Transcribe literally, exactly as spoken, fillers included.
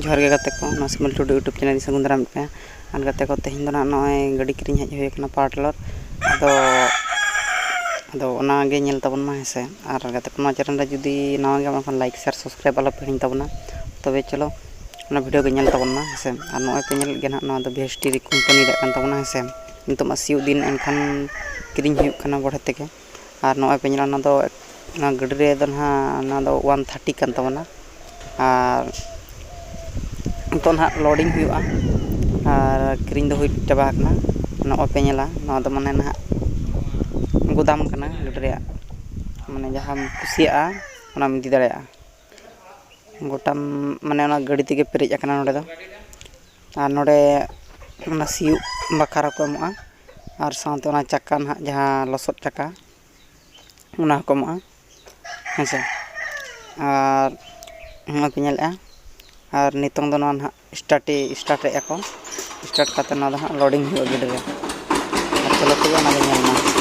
ᱡᱚᱦᱟᱨ ᱜᱮ ᱜᱟᱛᱮ ᱠᱚ, ᱱᱚᱣᱟ ᱥᱤᱢᱚᱞ ᱴᱩᱰᱩ YouTube channel ᱤᱧ ᱥᱟᱹᱜᱩᱱ ᱫᱟᱨᱟᱢᱮᱫ ᱯᱮᱭᱟ᱾ ᱟᱨ ᱜᱟᱛᱮ ᱠᱚ, ᱛᱮᱦᱮᱧ ᱫᱚ ᱱᱟᱦᱟᱜ ᱱᱚᱜᱼᱚᱭ ᱜᱟᱹᱰᱤ ᱠᱤᱨᱤᱧ ᱦᱮᱡ ᱦᱩᱭ ᱟᱠᱟᱱᱟ ᱯᱟᱣᱟᱨ ᱴᱤᱞᱟᱨ᱾ ᱟᱫᱚ ᱟᱫᱚ ᱚᱱᱟ ᱜᱮ ᱧᱮᱞ ᱛᱟᱵᱚᱱ ᱢᱟ, ᱦᱮᱸ ᱥᱮ᱾ ᱟᱨ ᱜᱟᱛᱮ ᱠᱚ, ᱱᱚᱣᱟ channel ᱨᱮ ᱡᱩᱫᱤ ᱱᱟᱣᱟ ᱜᱮ ᱢᱮᱱᱠᱷᱟᱱ like, share, subscribe ᱟᱞᱚ ᱯᱮ ᱦᱤᱲᱤᱧ ᱛᱟᱵᱚᱱᱟ᱾ ᱛᱚᱵᱮ ᱪᱚᱞᱚ ᱚᱱᱟ video ᱜᱮ ᱧᱮᱞ ᱛᱟᱵᱚᱱ ᱢᱟ, ᱦᱮᱸ ᱥᱮ᱾ ᱟᱨ ᱱᱚᱜᱼᱚᱭ ᱯᱮ ᱧᱮᱞᱮᱫ ᱜᱮᱭᱟ ᱱᱟᱦᱟᱜ, ᱱᱚᱣᱟ ᱫᱚ ᱵᱷᱤ ᱮᱥ ᱴᱤ ᱨᱮ ᱠᱳᱢᱯᱟᱱᱤ ᱨᱮᱭᱟᱜ ᱠᱟᱱ ᱛᱟᱵᱚᱱᱟ, ᱦᱮᱸ ᱥᱮ᱾ ᱱᱤᱛᱚᱜ ᱢᱟ ᱥᱤᱭᱳᱜ ᱫᱤᱱ, ᱮᱱᱠᱷᱟᱱ ᱠᱤᱨᱤᱧ ᱦᱩᱭᱩᱜ ᱠᱟᱱᱟ ᱵᱚᱲᱦᱮ ᱛᱮᱜᱮ᱾ ᱟᱨ ᱱᱚᱜᱼᱚᱭ ᱯᱮ ᱧᱮᱞᱟ, ᱚᱱᱟ ᱫᱚ, ᱚᱱᱟ ᱜᱟᱹᱰᱤ ᱨᱮᱫᱚ ᱱᱟᱦᱟᱜ ᱚᱱᱟ ᱫᱚ ᱚᱣᱟᱱ ᱛᱷᱟᱨᱴᱤ ᱠᱟᱱ ᱛᱟᱵᱚᱱᱟ᱾ ᱟᱨ ᱱᱤᱛᱚᱜ ᱱᱟᱦᱟᱜ ᱞᱳᱰᱤᱝ ᱦᱩᱭᱩᱜᱼᱟ᱾ ᱟᱨ ᱠᱤᱨᱤᱧ ᱫᱚ ᱦᱩᱭ ᱪᱟᱵᱟ ᱟᱠᱟᱱᱟ᱾ ᱱᱚᱜᱼᱚᱭ ᱯᱮ ᱧᱮᱞᱟ, ᱱᱚᱣᱟ ᱫᱚ ᱢᱟᱱᱮ ᱱᱟᱦᱟᱜ ᱜᱩᱫᱟᱢ ᱠᱟᱱᱟ ᱜᱟᱹᱰᱤ ᱨᱮᱭᱟᱜ, ᱢᱟᱱᱮ ᱡᱟᱦᱟᱸᱢ ᱠᱩᱥᱤᱭᱟᱜᱼᱟ ᱚᱱᱟᱢ ᱤᱫᱤ ᱫᱟᱲᱮᱭᱟᱜᱼᱟ᱾ ᱜᱚᱴᱟᱢ, ᱢᱟᱱᱮ ᱚᱱᱟ ᱜᱟᱹᱰᱤ ᱛᱮᱜᱮ ᱯᱮᱨᱮᱡ ᱟᱠᱟᱱᱟ ᱱᱚᱰᱮ ᱫᱚ᱾ ᱟᱨ ᱱᱚᱰᱮ ᱚᱱᱟ ᱥᱤᱭᱳᱜ ᱵᱟᱠᱷᱨᱟ ᱠᱚ ᱮᱢᱚᱜᱼᱟ᱾ ᱟᱨ ᱥᱟᱶᱛᱮ ᱚᱱᱟ ᱪᱟᱠᱟ ᱱᱟᱦᱟᱜ, ᱡᱟᱦᱟᱸ ᱞᱚᱥᱚᱫ ᱪᱟᱠᱟ, ᱚᱱᱟ ᱦᱚᱸᱠᱚ ᱮᱢᱚᱜᱼᱟ, ᱦᱮᱸ ᱥᱮ᱾ ᱟᱨ ᱱᱚᱜᱼᱚᱭ ᱯᱮ ᱧᱮᱞᱮᱫᱼᱟ, ᱟᱨ ᱱᱤᱛᱚᱝ ᱫᱚ ᱱᱚᱣᱟ ᱱᱟᱦᱟᱜ start ᱮ, start ᱮᱫᱼᱟ ᱠᱚ᱾ Start ᱠᱟᱛᱮ ᱱᱚᱣᱟ ᱫᱚ ᱦᱟᱸᱜ ᱞᱳᱰᱤᱝ ᱦᱩᱭᱩᱜᱼᱟ ᱜᱟᱹᱰᱤ ᱨᱮ᱾ ᱟᱨ ᱪᱚᱞᱚ ᱛᱚᱵᱮ ᱚᱱᱟ ᱜᱮ ᱧᱮᱞ ᱢᱟ᱾